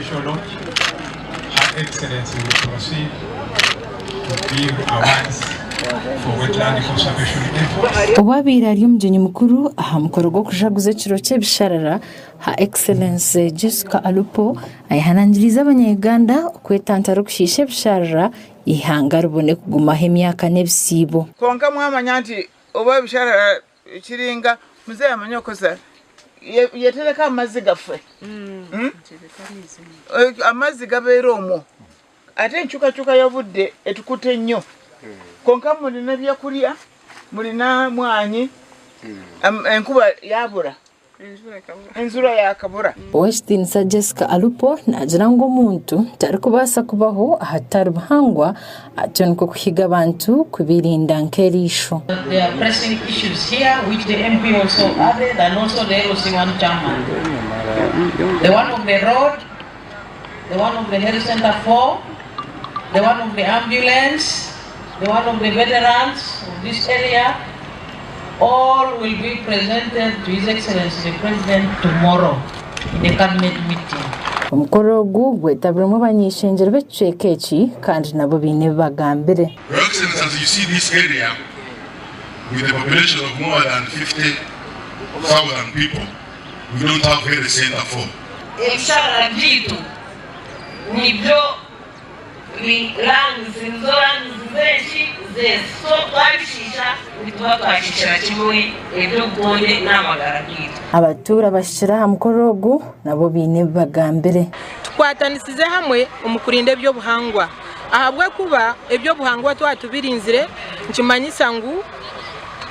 official launch, Her Excellency will proceed to give awards for wetland conservation efforts. Obu abaire ari omugyenyi mukuru aha mukoro gw'okujaguza ekiro ky'ebisharara, Her Excellency Jessica Alupo ayehanangiriize abanya-Uganda okwetantara okushiisha ebisharara eihanga ribone kugumaho emyaka n'ebisiibo. Kwonka mwamanya nti obu ebisharara kiringa muzeeyi amanye okukozesa yetereke amazzi gaffe amazzi gabeera omwo ate enkyukakyuka y'obudde etukute nnyo kwonka murina ebyokurya murina mwanyi enkuba yabura. Enjura yaakabura. Ow'ekitiinisa Jessica Alupo naagira ngu omuntu tarikubaasa kubaho ahatari buhangwa atyo nikwo kuhiga abantu kubirinda nk'eriisho. There are pressing issues here which the MP also added and also the LC1 chairman. The one of the road, the one of the health center 4, the one of the ambulance, the one of the veterans of this area, all will be presented to His Excellency the President tomorrow in the cabinet meeting. Omukoro ogu gwetabirwemu abany'eishengyero b'ekicweka eki kandi nabo baine ebi bagambire. Your Excellency, as you see this area with a population of more than 50,000 people, we don't have health center for. Ebisharara byaitu nibyo bi lungs nizo lungs z'enki z'ensi so twabishiisha nituba twashiishira kimwe eby'obutonde n'amagara gaitu. Abatuura abahikire aha mukoro ogu nabo baine ebi bagambire. Tukwatanisize hamwe omu kurinda eby'obuhangwa ahabw'okuba eby'obuhangwa twaba tubirinzire nikimanyisa ngu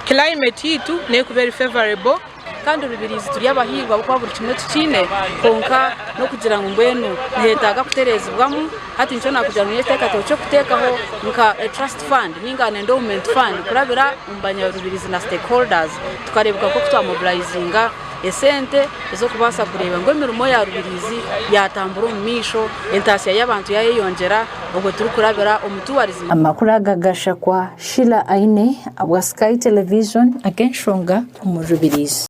climate yaitu nekuba eri favourable. Kandi Rubirizi turi abahirwe ahabw'okuba buri kimwe tukiine kwonka n'okugira ngu mbwenu nihetaaga kutereezibwamu. Hati nikyo naakugira ngu n'ekiteekateeko ky'okuteekaho nka a trust fund nainga an endowment fund kurabira omu banyarubirizi na stakeholders tukareebeka nk'oku twamobilizinga esente ez'okubaasa kureeba ngu emirimo ya Rubirizi yaatambura omu maisho, entaasya y'abantu yaayeyongyera obwo turikurabira omu tourism. Amakuru aga gashakwa Sheila Aine abwa Sky Television ag'enshonga omu Rubirizi.